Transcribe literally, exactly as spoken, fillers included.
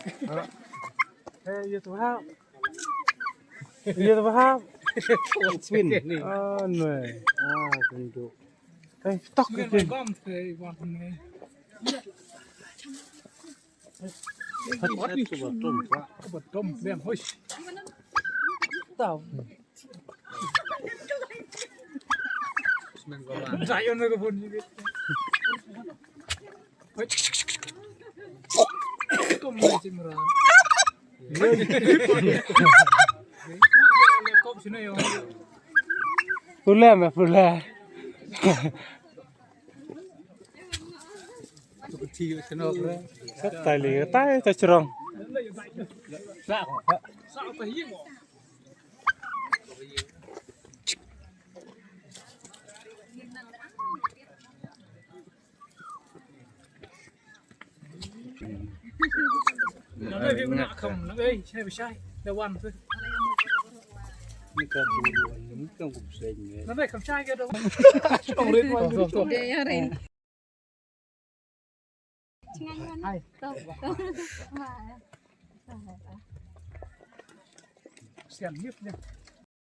Hey, you to have. You to have. Win. Ah, no. Ah, kundu. Hey, talk again. Bam, hey, one, hey. Hat, hat, kuba tom, pa. Kuba tom, bam, hoy. Tau. Zion na ka phone ni. Kom mai cimra. Pule me pule. Sat tai li tai ta chrong. Hai. Sian hip ne.